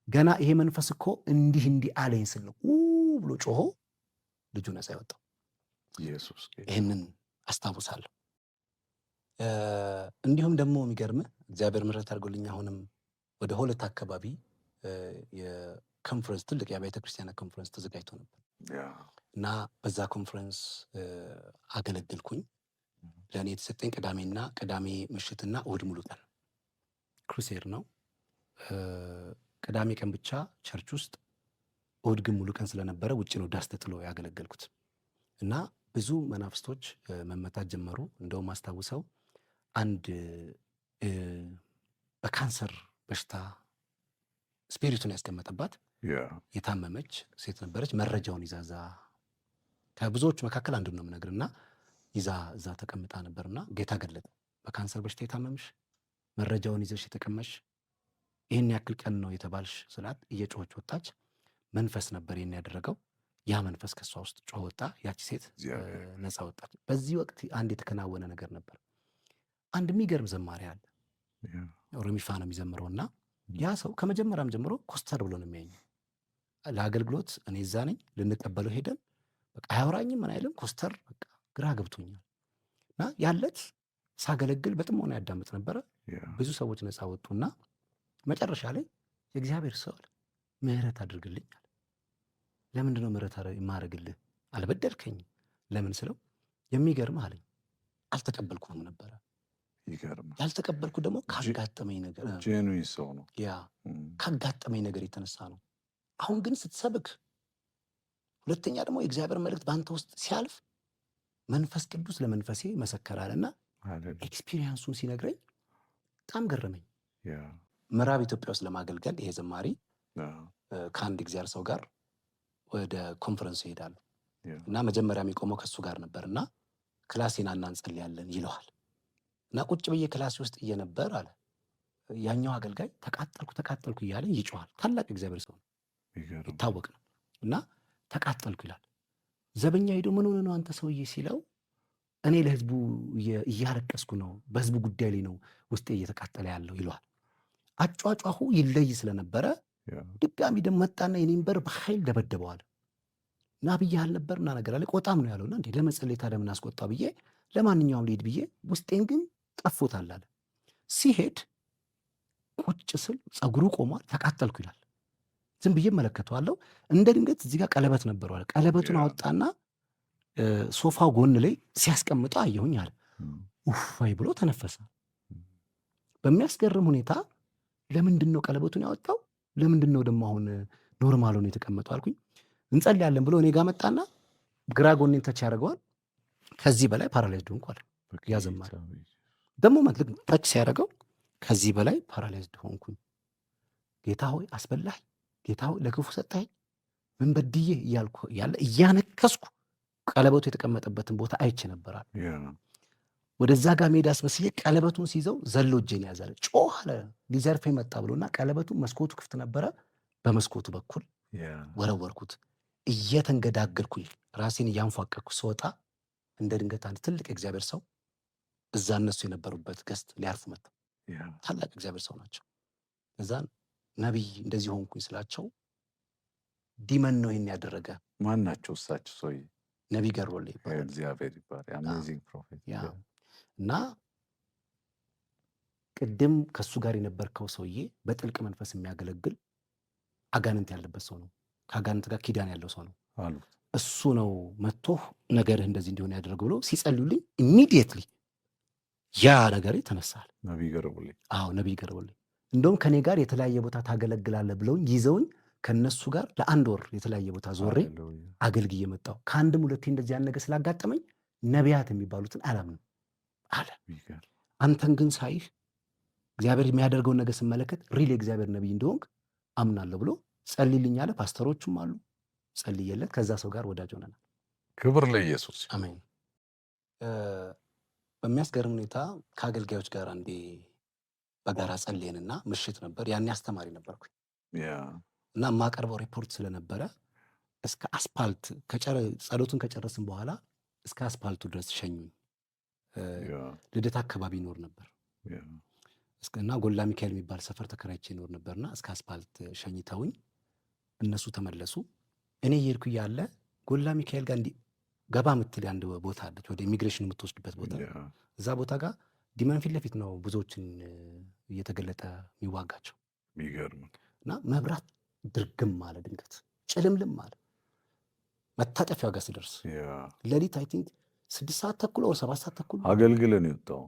ገና ይሄ መንፈስ እኮ እንዲህ እንዲህ አለኝ ስል ነው ብሎ ጮሆ ልጁ ነፃ ያወጣው። ይህንን አስታውሳለሁ። እንዲሁም ደግሞ የሚገርምህ እግዚአብሔር ምሕረት አድርጎልኝ አሁንም ወደ ሆለታ አካባቢ የኮንፈረንስ ትልቅ የአብያተ ክርስቲያናት ኮንፈረንስ ተዘጋጅቶ ነበር እና በዛ ኮንፈረንስ አገለገልኩኝ። ለእኔ የተሰጠኝ ቅዳሜና ቅዳሜ ምሽትና እሁድ ሙሉ ቀን crusade ነው። ቅዳሜ ቀን ብቻ church ውስጥ፣ እሁድ ግን ሙሉ ቀን ስለነበረ ውጭ ነው ዳስ ተጥሎ ያገለገልኩት እና ብዙ መናፍስቶች መመታት ጀመሩ። እንደውም አስታውሰው አንድ በካንሰር በሽታ spirit ኡን ያስቀመጠባት የታመመች ሴት ነበረች። መረጃውን ይዛ እዛ ከብዙዎቹ መካከል አንዱ ነው የምነግርና ይዛ እዛ ተቀምጣ ነበርና ጌታ ገለጠ። በካንሰር በሽታ የታመምሽ መረጃውን ይዘሽ የተቀመሽ ይህን ያክል ቀን ነው የተባልሽ ስላት እየጮኸች ወጣች። መንፈስ ነበር ይህን ያደረገው። ያ መንፈስ ከሷ ውስጥ ጮኸ ወጣ። ያቺ ሴት ነፃ ወጣች። በዚህ ወቅት አንድ የተከናወነ ነገር ነበር። አንድ የሚገርም ዘማሪ አለ። ኦሮሚፋ ነው የሚዘምረውና ያ ሰው ከመጀመሪያም ጀምሮ ኮስተር ብሎ ነው የሚያየኝ። ለአገልግሎት እኔ እዛ ነኝ፣ ልንቀበለው ሄደን በቃ አያወራኝም ምን አይልም፣ ኮስተር በቃ ግራ ገብቶኛል። እና ያለት ሳገለግል በጥሞና ያዳምጥ ነበረ። ብዙ ሰዎች ነፃ ወጡና መጨረሻ ላይ የእግዚአብሔር ሰው አለ ምህረት አድርግልኝ አለ። ለምንድነው ምህረት የማደርግልህ? አልበደልከኝም። ለምን ስለው የሚገርምህ አለኝ አልተቀበልኩህም ነበረ። ያልተቀበልኩ ደግሞ ካጋጠመኝ ነገር genuine ሰው ነው። ያ ካጋጠመኝ ነገር የተነሳ ነው። አሁን ግን ስትሰብክ፣ ሁለተኛ ደግሞ የእግዚአብሔር መልእክት በአንተ ውስጥ ሲያልፍ መንፈስ ቅዱስ ለመንፈሴ መሰከረ አለና experience ኡን ሲነግረኝ በጣም ገረመኝ። ምዕራብ ኢትዮጵያ ውስጥ ለማገልገል ይሄ ዘማሪ ከአንድ እግዚአብሔር ሰው ጋር ወደ ኮንፈረንሱ ይሄዳሉ እና መጀመሪያ የሚቆመው ከሱ ጋር ነበርና ክላሴን እንጸልያለን ይለዋል። እና ቁጭ ብዬ ክላሴ ውስጥ እየነበር አለ ያኛው አገልጋይ ተቃጠልኩ ተቃጠልኩ እያለ ይጮሃል። ታላቅ እግዚአብሔር ሰው ነው፣ ይታወቅ ነው። እና ተቃጠልኩ ይላል። ዘበኛ ሄዶ ምን ሆነህ ነው አንተ ሰውዬ ሲለው እኔ ለህዝቡ እያለቀስኩ ነው፣ በህዝቡ ጉዳይ ላይ ነው ውስጤ እየተቃጠለ ያለው ይለዋል። አጯጯሁ ይለይ ስለነበረ ድጋሚ ደግሞ መጣና የኔን በር በኃይል ደበደበዋል። እና ብዬ አልነበር እና ነገር አለ ቆጣም ነው ያለውና እንዴ ለመጸለይ ታዲያ ምን አስቆጣ ብዬ ለማንኛውም ልሂድ ብዬ ውስጤን ግን ጠፎታል አለ። ሲሄድ ቁጭ ስል ፀጉሩ ቆሟል። ተቃጠልኩ ይላል። ዝም ብዬ እመለከተዋለሁ። እንደ ድንገት እዚህ ጋር ቀለበት ነበረው አለ። ቀለበቱን አወጣና ሶፋው ጎን ላይ ሲያስቀምጠው አየሁኝ አለ። ኡፋይ ብሎ ተነፈሰ። በሚያስገርም ሁኔታ ለምንድን ነው ቀለበቱን ያወጣው? ለምንድን ነው ደግሞ አሁን normal ሆኖ የተቀመጠው አልኩኝ። እንጸልያለን ብሎ እኔ ጋር መጣና ግራ ጎኔን touch ያደርገዋል። ከዚህ በላይ paralyzed ሆንኩ አለ። ያ ዘማሪ ደግሞ ልክ touch ሲያደርገው ከዚህ በላይ paralyzed ሆንኩኝ። ጌታ ሆይ አስበላህ፣ ጌታ ሆይ ለክፉ ሰጠኸኝ፣ ምን በድዬ እያልኩ ያለ እያነከስኩ ቀለበቱ የተቀመጠበትን ቦታ አይቼ ነበራል። ወደዛ ጋር ሜዳ አስመስዬ ቀለበቱን ሲይዘው ዘሎ እጄን ያዛለ። ጮህ አለ፣ ሊዘርፈኝ መጣ ብሎና ቀለበቱ መስኮቱ ክፍት ነበረ። በመስኮቱ በኩል ወረወርኩት። እየተንገዳገድኩኝ ራሴን እያንፏቀቅኩ ስወጣ እንደ ድንገት አንድ ትልቅ የእግዚአብሔር ሰው እዛ እነሱ የነበሩበት guest ሊያርፉ መጣ። ታላቅ እግዚአብሔር ሰው ናቸው። እዛን ነቢይ እንደዚህ ሆንኩኝ ስላቸው demon ነው ይሄን ያደረገ። ማን ናቸው እሳቸው ሰውዬ? ነቢይ ገርቦሌ ይባላል። እግዚአብሔር ይባላል። Amazing prophet። Yeah፣ እና ቅድም ከሱ ጋር የነበርከው ሰውዬ በጥልቅ መንፈስ የሚያገለግል አጋንንት ያለበት ሰው ነው። ከአጋንንት ጋር ኪዳን ያለው ሰው ነው። አሉት። እሱ ነው መጥቶ ነገርህ እንደዚህ እንዲሆን ያደረገው ብሎ ሲጸልዩልኝ immediately ያ ነገር ተነሳል። ነቢይ ገርቦሌ። አዎ፣ ነቢይ ገርቦሌ። እንደውም ከኔ ጋር የተለያየ ቦታ ታገለግላለህ ብለውኝ ይዘውኝ ከነሱ ጋር ለአንድ ወር የተለያየ ቦታ ዞሬ አገልግዬ መጣሁ። ከአንድም ሁለቴ እንደዚህ ያን ነገር ስላጋጠመኝ ነቢያት የሚባሉትን አላምንም አለ። አንተን ግን ሳይህ እግዚአብሔር የሚያደርገውን ነገር ስመለከት real የእግዚአብሔር ነቢይ እንደሆንክ አምናለሁ ብሎ ጸልይልኝ አለ። ፓስተሮቹም አሉ፣ ጸልዬለት ከዛ ሰው ጋር ወዳጅ ሆነናል። ክብር ለኢየሱስ። አሜን። በሚያስገርም ሁኔታ ከአገልጋዮች ጋር አንዴ በጋራ ጸልየንና ምሽት ነበር። ያኔ አስተማሪ ነበርኩኝ እና የማቀርበው ሪፖርት ስለነበረ እስከ አስፓልት ጸሎቱን ከጨረስን በኋላ እስከ አስፓልቱ ድረስ ሸኙኝ። ልደታ አካባቢ ይኖር ነበር እና ጎላ ሚካኤል የሚባል ሰፈር ተከራይቼ ይኖር ነበርና እስከ አስፓልት ሸኝተውኝ እነሱ ተመለሱ። እኔ እየሄድኩ እያለ ጎላ ሚካኤል ጋር እንዲህ ገባ ምትል አንድ ቦታ አለች፣ ወደ ኢሚግሬሽን የምትወስድበት ቦታ። እዛ ቦታ ጋር demon ፊት ለፊት ነው ብዙዎችን እየተገለጠ የሚዋጋቸው። የሚገርም። እና መብራት ድርግም አለ፣ ድንገት ጭልምልም አለ። መታጠፊያው ጋር ስደርስ ሌሊት I think 6:30 or 7:30። አገልግለን የወጣው?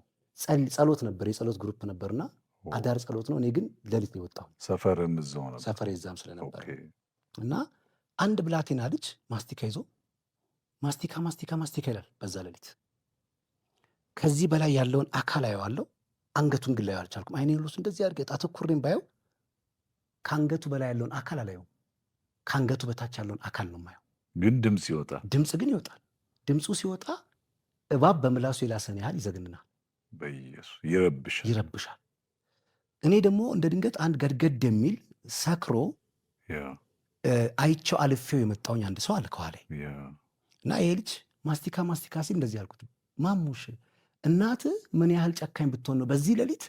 ጸሎት ነበር፣ የጸሎት group ነበርና አዳር ጸሎት ነው። እኔ ግን ሌሊት ነው የወጣው። ሰፈርም እዛው ነበር። ሰፈር የዛም ስለነበረ እና አንድ ብላቴና ልጅ ማስቲካ ይዞ ማስቲካ ማስቲካ ማስቲካ ይላል በዛ ሌሊት። ከዚህ በላይ ያለውን አካል አየዋለሁ፣ አንገቱን ግን ላየው አልቻልኩም። አይኔን ሁሉ እንደዚህ አድርጌ አተኩሬም ባየው ከአንገቱ በላይ ያለውን አካል አላየውም። ከአንገቱ በታች ያለውን አካል ነው የማየው። ግን ድምፅ ይወጣል። ድምፅ ግን ይወጣል። ድምፁ ሲወጣ እባብ በምላሱ የላሰን ያህል ይዘግንናል። በኢየሱስ ይረብሻል። ይረብሻል። እኔ ደግሞ እንደ ድንገት አንድ ገድገድ የሚል ሰክሮ አይቼው አልፌው የመጣውኝ አንድ ሰው አለ ከኋላዬ። እና ይሄ ልጅ ማስቲካ ማስቲካ ሲል እንደዚህ አልኩት፣ ማሙሽ እናት ምን ያህል ጨካኝ ብትሆን ነው በዚህ ሌሊት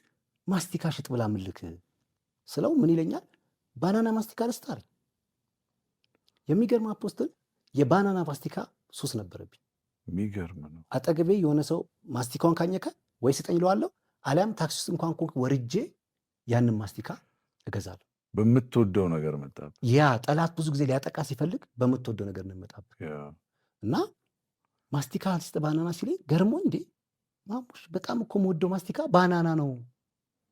ማስቲካ ሽጥ ብላ ምልክ ስለው ምን ይለኛል? Banana ማስቲካ ልስጥ አለኝ። የሚገርም apostle የ banana ማስቲካ ሱስ ነበረብኝ። የሚገርም ነው። አጠገቤ የሆነ ሰው ማስቲካውን ካኘከ ወይ ስጠኝ እለዋለሁ፣ አሊያም ታክሲ ውስጥ እንኳን ወርጄ ያንን ማስቲካ እገዛለሁ። በምትወደው ነገር መጣብህ። ያ ጠላት ብዙ ጊዜ ሊያጠቃ ሲፈልግ በምትወደው ነገር ነው የሚመጣብህ። እና ማስቲካ ስጥ banana ሲለኝ ገርሞኝ እንዴ ማሙሽ በጣም እኮ የምወደው ማስቲካ banana ነው፣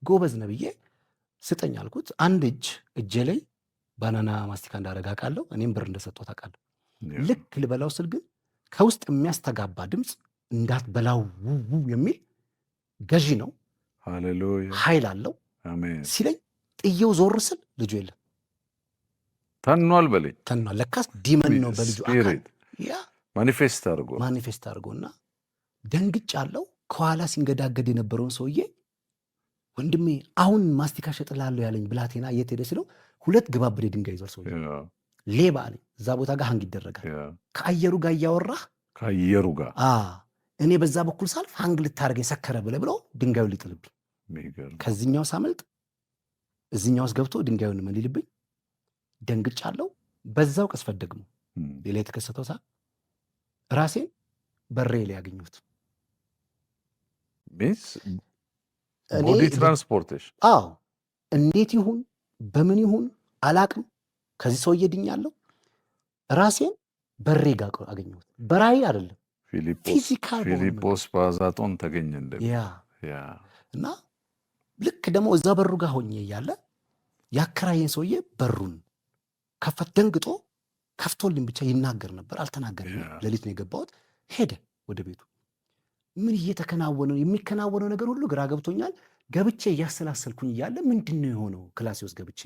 ጎበዝ ነህ ብዬ ስጠኝ አልኩት። አንድ እጅ እጄ ላይ banana ማስቲካ እንዳደረገ አውቃለሁ። እኔም ብር እንደሰጠሁት አውቃለሁ። ልክ ልበላው ስል ግን ከውስጥ የሚያስተጋባ ድምፅ እንዳትበላው ውው የሚል ገዢ ነው፣ ሃሌሉያ፣ ኃይል አለው አሜን ሲለኝ ጥየው ዞር ስል ልጁ የለም። ተኗል በለኝ። ተኗል። ለካስ demon ነው በልጁ አካል ያ manifest አድርጎ Manifest አድርጎና ደንግጫለሁ። ከኋላ ሲንገዳገድ የነበረውን ሰውዬ ወንድሜ አሁን ማስቲካ ሸጥልሃለሁ ያለኝ ብላቴና የት ሄደ ስለው ሁለት ግባብዴ ድንጋይ ይዟል ሰውዬ። ሌባ አለኝ። እዛ ቦታ ጋር hang ይደረጋል። ከአየሩ ጋር እያወራህ ከአየሩ ጋር እኔ በዛ በኩል ሳልፍ hang ልታደርገኝ ሰከረ ብለህ ብሎ ድንጋዩን ሊጥልብኝ ከዚህኛው ሳመልጥ እዚህኛው ውስጥ ገብቶ ድንጋዩን ምን ሊልብኝ ደንግጫለሁ። በዛው ቅጽበት ደግሞ ሌላ የተከሰተው ራሴን በሬ ላይ ያገኘሁት። Means body transportation። አዎ፣ እንዴት ይሁን በምን ይሁን አላቅም። ከዚህ ሰውዬ ድኛለሁ። ራሴን በሬ ጋር አገኘሁት። በራእይ አይደለም፣ physical። ፊልጶስ በአዛጦን ተገኘ እንደ Yeah፣ እና ልክ ደግሞ እዛ በሩ ጋር ሆኜ እያለ ያከራየን ሰውዬ በሩን ከፈት ደንግጦ ከፍቶልኝ ብቻ ይናገር ነበር። አልተናገረኝም። ሌሊት ነው የገባሁት። ሄደ ወደ ቤቱ። ምን እየተከናወነ የሚከናወነው ነገር ሁሉ ግራ ገብቶኛል። ገብቼ እያሰላሰልኩኝ እያለ ምንድን ነው የሆነው? ክላሴ ውስጥ ገብቼ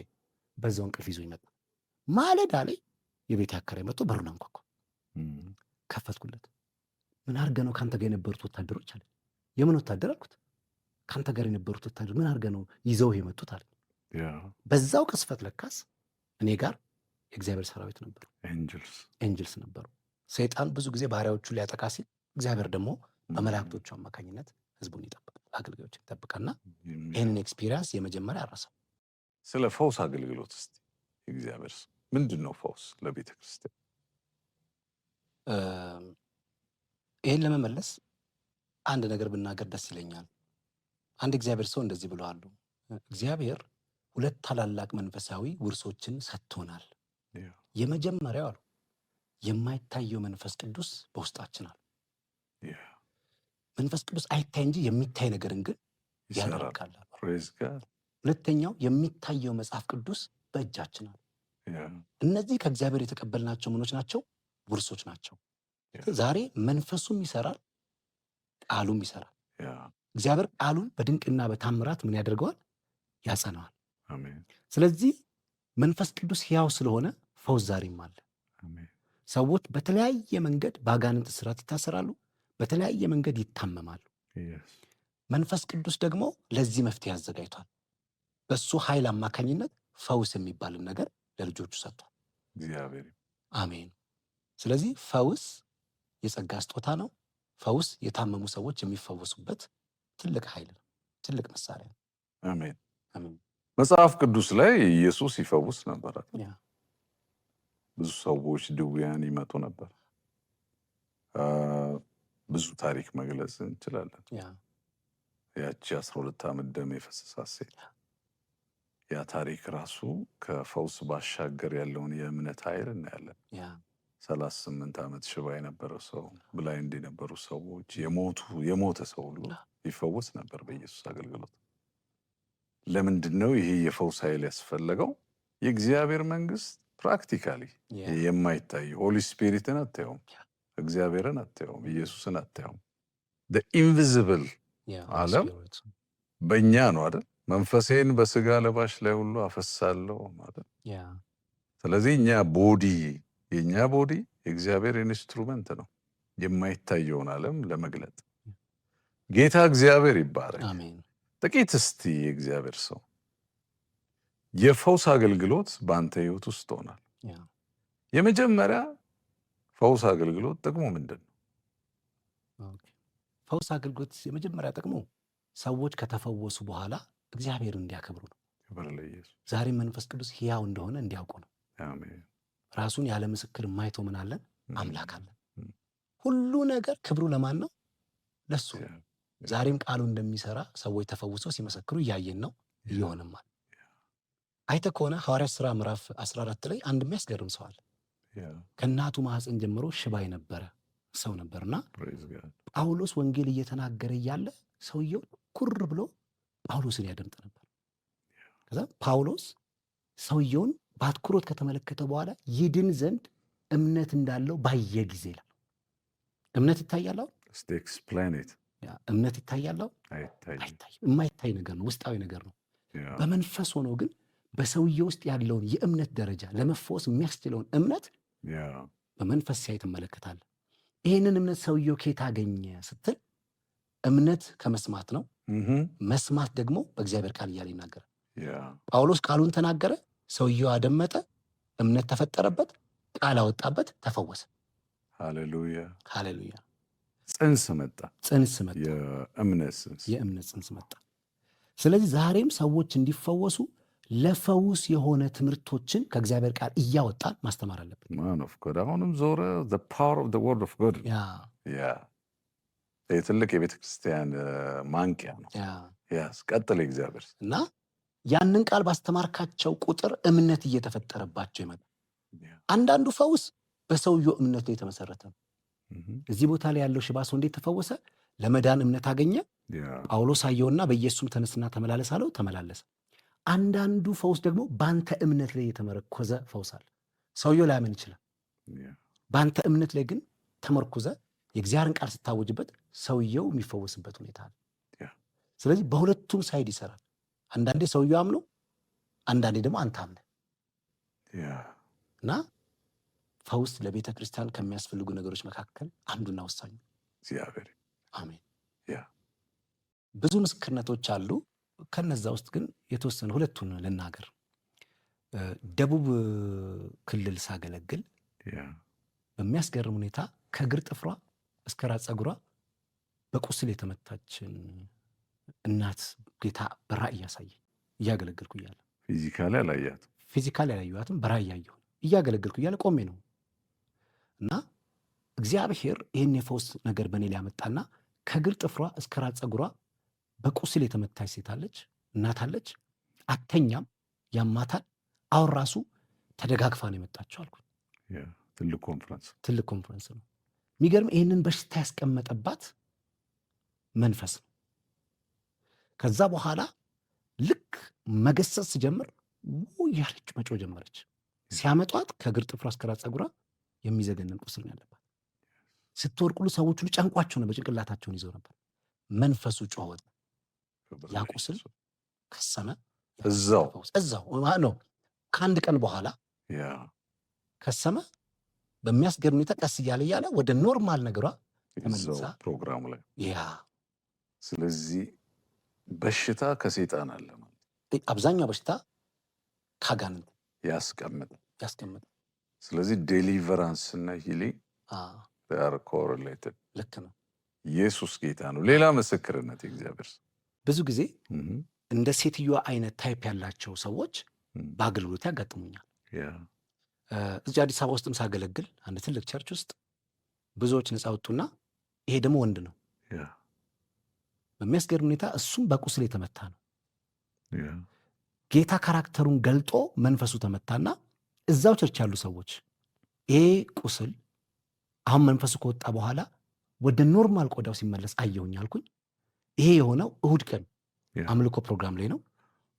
በዛው እንቅልፍ ይዞኝ መጣ። ማለዳ ላይ የቤት አከራይ መጥቶ በሩን አንኳኳ። ከፈትኩለት። ምን አድርገህ ነው ከአንተ ጋር የነበሩት ወታደሮች አለ። የምን ወታደር አልኩት። ከአንተ ጋር የነበሩት ወታደር ምን አድርገህ ነው ይዘው የመጡት አለ። በዛው ቅጽበት ለካስ እኔ ጋር የእግዚአብሔር ሰራዊት ነበሩ፣ angels ነበሩ። ሰይጣን ብዙ ጊዜ ባሪያዎቹን ሊያጠቃ ሲል እግዚአብሔር ደግሞ በመላእክቶቹ አማካኝነት ህዝቡን ይጠብቃል፣ አገልጋዮችን ይጠብቃልና ይህንን experience የመጀመሪያ አረሳው። ስለ ፈውስ አገልግሎት እስቲ እግዚአብሔር ምንድን ነው ፈውስ ለቤተ ክርስቲያን? ይህን ለመመለስ አንድ ነገር ብናገር ደስ ይለኛል። አንድ እግዚአብሔር ሰው እንደዚህ ብለዋል። እግዚአብሔር ሁለት ታላላቅ መንፈሳዊ ውርሶችን ሰጥቶናል። የመጀመሪያው አሉ የማይታየው መንፈስ ቅዱስ በውስጣችን አለ። መንፈስ ቅዱስ አይታይ እንጂ የሚታይ ነገርን ግን ያደርጋል። ሁለተኛው የሚታየው መጽሐፍ ቅዱስ በእጃችን አለ። እነዚህ ከእግዚአብሔር የተቀበልናቸው ምኖች ናቸው፣ ውርሶች ናቸው። ዛሬ መንፈሱም ይሰራል፣ ቃሉም ይሰራል። እግዚአብሔር ቃሉን በድንቅና በታምራት ምን ያደርገዋል? ያጸነዋል። ስለዚህ መንፈስ ቅዱስ ሕያው ስለሆነ ፈውስ ዛሬም አለ። ሰዎች በተለያየ መንገድ በአጋንንት እስራት ይታሰራሉ፣ በተለያየ መንገድ ይታመማሉ። መንፈስ ቅዱስ ደግሞ ለዚህ መፍትሄ አዘጋጅቷል። በሱ ኃይል አማካኝነት ፈውስ የሚባልን ነገር ለልጆቹ ሰጥቷል። አሜን። ስለዚህ ፈውስ የጸጋ ስጦታ ነው። ፈውስ የታመሙ ሰዎች የሚፈወሱበት ትልቅ ኃይል ነው፣ ትልቅ መሳሪያ ነው። አሜን። መጽሐፍ ቅዱስ ላይ ኢየሱስ ይፈውስ ነበር። ብዙ ሰዎች ድውያን ይመጡ ነበር። ብዙ ታሪክ መግለጽ እንችላለን። ያቺ 12 ዓመት ደም የፈሰሳት ሴት፣ ያ ታሪክ ራሱ ከፈውስ ባሻገር ያለውን የእምነት ኃይል እናያለን። 38 ዓመት ሽባ የነበረ ሰው፣ blind የነበሩ ሰዎች፣ የሞተ ሰው ሁሉ ይፈወስ ነበር በኢየሱስ አገልግሎት። ለምንድን ነው ይሄ የፈውስ ኃይል ያስፈለገው? የእግዚአብሔር መንግስት practically የማይታይ፣ Holy Spirit ን አታየውም፣ እግዚአብሔርን አታየውም፣ ኢየሱስን አታየውም። Invisible ዓለም በእኛ ነው አይደል? መንፈሴን በስጋ ለባሽ ላይ ሁሉ አፈሳለሁ ማለት። ስለዚህ እኛ body የእኛ body የእግዚአብሔር instrument ነው የማይታየውን ዓለም ለመግለጥ። ጌታ እግዚአብሔር ይባረክ። ጥቂት እስቲ የእግዚአብሔር ሰው የፈውስ አገልግሎት በአንተ ህይወት ውስጥ ሆናል። የመጀመሪያ ፈውስ አገልግሎት ጥቅሙ ምንድን ነው? ፈውስ አገልግሎት የመጀመሪያ ጥቅሙ ሰዎች ከተፈወሱ በኋላ እግዚአብሔርን እንዲያከብሩ ነው። ዛሬ መንፈስ ቅዱስ ሕያው እንደሆነ እንዲያውቁ ነው። ራሱን ያለ ምስክር የማይተው ምን አለን? አምላክ አለን። ሁሉ ነገር ክብሩ ለማን ነው? ለሱ። ዛሬም ቃሉ እንደሚሰራ ሰዎች ተፈውሰው ሲመሰክሩ እያየን ነው፣ እየሆነማል። አይተህ ከሆነ ሐዋርያት ሥራ ምዕራፍ 14 ላይ አንድ የሚያስገርም ሰው አለ። ከእናቱ ማህፀን ጀምሮ ሽባ የነበረ ሰው ነበርና ጳውሎስ ወንጌል እየተናገረ እያለ ሰውየው ኩር ብሎ ጳውሎስን ያደምጥ ነበር። ከዛ ጳውሎስ ሰውየውን በአትኩሮት ከተመለከተ በኋላ ይድን ዘንድ እምነት እንዳለው ባየ ጊዜ ይላል። እምነት ይታያል። እምነት ይታያል? አይታይም። የማይታይ ነገር ነው፣ ውስጣዊ ነገር ነው። በመንፈስ ሆኖ ግን በሰውየው ውስጥ ያለውን የእምነት ደረጃ፣ ለመፈወስ የሚያስችለውን እምነት በመንፈስ ሲያይ ትመለከታለህ። ይህንን እምነት ሰውየው ከየት አገኘ ስትል እምነት ከመስማት ነው። መስማት ደግሞ በእግዚአብሔር ቃል እያለ ይናገራል። ጳውሎስ ቃሉን ተናገረ፣ ሰውየው አደመጠ፣ እምነት ተፈጠረበት፣ ቃል አወጣበት፣ ተፈወሰ። ሃሌሉያ፣ ሃሌሉያ። ጽንስ መጣ፣ ጽንስ መጣ፣ የእምነት ጽንስ መጣ። ስለዚህ ዛሬም ሰዎች እንዲፈወሱ ለፈውስ የሆነ ትምህርቶችን ከእግዚአብሔር ቃል እያወጣን ማስተማር አለብን። Man of God፣ አሁንም ዞረ the power of the word of God። ትልቅ የቤተ ክርስቲያን ማንቂያ ነው። ቀጥል እግዚአብሔር። እና ያንን ቃል ባስተማርካቸው ቁጥር እምነት እየተፈጠረባቸው ይመጣል። አንዳንዱ ፈውስ በሰውየው እምነት ላይ የተመሰረተ ነው። እዚህ ቦታ ላይ ያለው ሽባ ሰው እንዴት ተፈወሰ? ለመዳን እምነት አገኘ። ጳውሎስ አየውና በኢየሱስም ተነስና ተመላለስ አለው፣ ተመላለሰ። አንዳንዱ ፈውስ ደግሞ በአንተ እምነት ላይ የተመረኮዘ ፈውስ አለ። ሰውየው ላያምን ይችላል። በአንተ እምነት ላይ ግን ተመርኩዘ የእግዚአብሔርን ቃል ስታወጅበት ሰውየው የሚፈወስበት ሁኔታ አለ። ስለዚህ በሁለቱም side ይሰራል። አንዳንዴ ሰውየው አምኖ፣ አንዳንዴ ደግሞ አንተ አምነህ እና ፈውስ ለቤተ ክርስቲያን ከሚያስፈልጉ ነገሮች መካከል አንዱና ወሳኙ። እግዚአብሔር አሜን። Yeah. ብዙ ምስክርነቶች አሉ። ከነዛ ውስጥ ግን የተወሰኑ ሁለቱን ልናገር። ደቡብ ክልል ሳገለግል በሚያስገርም ሁኔታ ከእግር ጥፍሯ እስከ ራስ ፀጉሯ በቁስል የተመታችን እናት ጌታ በራእይ ያሳየኝ እያገለገልኩ እያለ። Physically አላያትም። Physically አላየኋትም፣ በራእይ ያየሁ፣ እያገለገልኩ እያለ ቆሜ ነው። እና እግዚአብሔር ይህን የፈውስ ነገር በእኔ ላይ ያመጣና ከእግር ጥፍሯ እስከ ራስ ፀጉሯ በቁስል የተመታች ሴት አለች፣ እናት አለች። አተኛም፣ ያማታል። አሁን ራሱ ተደጋግፋ ነው የመጣችው አልኩኝ። ትልቅ ኮንፈረንስ። ትልቅ ኮንፈረንስ ነው። የሚገርም ይህንን በሽታ ያስቀመጠባት መንፈስ ነው። ከዛ በኋላ ልክ መገሰጽ ስጀምር ው እያለች መጮህ ጀመረች። ሲያመጧት ከእግር ጥፍሯ እስከ ራስ ፀጉሯ የሚዘገንን ቁስል ነው ያለባት። ስትወድቅ ሁሉ ሰዎች ሁሉ ጨንቋቸው ነበር፣ ጭንቅላታቸውን ይዘው ነበር። መንፈሱ ጮኸ ወጣ። ያ ቁስል ከሰመ። እዛው? እዛው ነው። ከአንድ ቀን በኋላ ከሰመ። በሚያስገርም ሁኔታ ቀስ እያለ እያለ ወደ normal ነገሯ እዛው ተመልሳ ፕሮግራሙ ላይ። Yeah። ስለዚህ በሽታ ከሴጣን አለ ማለት። አብዛኛው በሽታ ካጋንንት ያስቀምጣል። ያስቀምጣል። ስለዚህ deliverance እና healing are correlated። ልክ ነው። ኢየሱስ ጌታ ነው። ሌላ ምስክርነት፣ የእግዚአብሔር ሰው። ብዙ ጊዜ እንደ ሴትዮዋ አይነት type ያላቸው ሰዎች በአገልግሎት ያጋጥሙኛል። እዚህ አዲስ አበባ ውስጥም ሳገለግል አንድ ትልቅ church ውስጥ ብዙዎች ነፃ ወጡና ይሄ ደግሞ ወንድ ነው። በሚያስገርም ሁኔታ እሱም በቁስል የተመታ ነው። ጌታ character ኡን ገልጦ መንፈሱ ተመታና እዛው church ያሉ ሰዎች ይሄ ቁስል አሁን መንፈሱ ከወጣ በኋላ ወደ normal ቆዳው ሲመለስ አየሁኝ አልኩኝ። ይሄ የሆነው እሁድ ቀን አምልኮ ፕሮግራም ላይ ነው።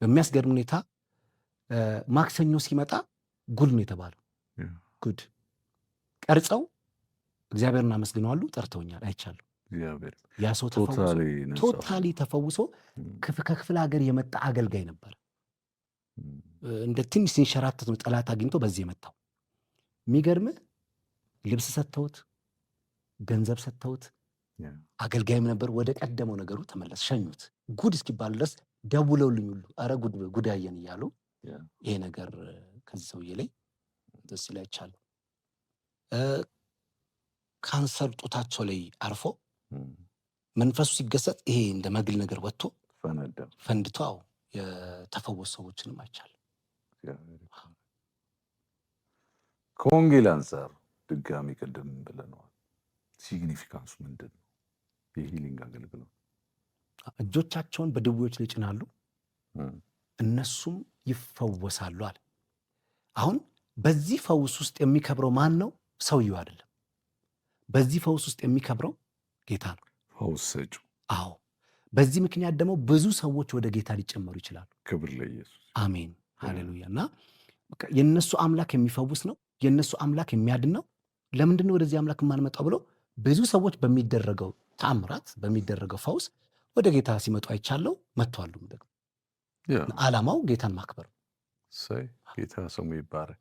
በሚያስገርም ሁኔታ ማክሰኞ ሲመጣ ጉድ ነው የተባለው። ጉድ ቀርጸው እግዚአብሔርን አመስግነዋሉ። ጠርተውኛል፣ አይቻለሁ። እግዚአብሔር ያ ሰው ተፈውሶ totally ነፃ። Totally ተፈውሶ ከክፍለ ሀገር የመጣ አገልጋይ ነበር። እንደ ትንሽ ሲንሸራተት ነው ጠላት አግኝቶ በዚህ የመታው። የሚገርምህ ልብስ ሰጥተውት፣ ገንዘብ ሰጥተውት፣ አገልጋይም ነበር። ወደ ቀደመው ነገሩ ተመለሰ፣ ሸኙት። ጉድ እስኪባል ድረስ ደውለውልኝ ሁሉ ኧረ ጉድ ጉድ አየን እያሉ ይሄ ነገር ከዚህ ሰውዬ ላይ ደስ ላይ አይቻለሁ። ካንሰር ጡታቸው ላይ አርፎ መንፈሱ ሲገሰጽ ይሄ እንደ መግል ነገር ወጥቶ ፈነዳ። ፈንድቶ፣ አዎ፣ የተፈወሱ ሰዎችንም አይቻለሁ። እግዚአብሔር ይባረክ። ከወንጌል አንጻር ድጋሚ ቅድም ብለነዋል። Significance ኡ ምንድን ነው? የ healing አገልግሎት። እጆቻቸውን በድውዮች ላይ ይጭናሉ፣ እነሱም ይፈወሳሉ አለ። አሁን በዚህ ፈውስ ውስጥ የሚከብረው ማን ነው? ሰውየው አይደለም። በዚህ ፈውስ ውስጥ የሚከብረው ጌታ ነው። ፈውስ ሰጪው። አዎ። በዚህ ምክንያት ደግሞ ብዙ ሰዎች ወደ ጌታ ሊጨመሩ ይችላሉ። ክብር ለኢየሱስ። አሜን፣ ሃሌሉያ። እና በቃ የእነሱ አምላክ የሚፈውስ ነው፣ የእነሱ አምላክ የሚያድን ነው። ለምንድን ነው ወደዚህ አምላክ የማንመጣው ብሎ ብዙ ሰዎች በሚደረገው ተአምራት፣ በሚደረገው ፈውስ ወደ ጌታ ሲመጡ አይቻለው። መጥተዋሉም ደግሞ። ዓላማው ጌታን ማክበር ነው። እሰይ፣ ጌታ ስሙ ይባረክ።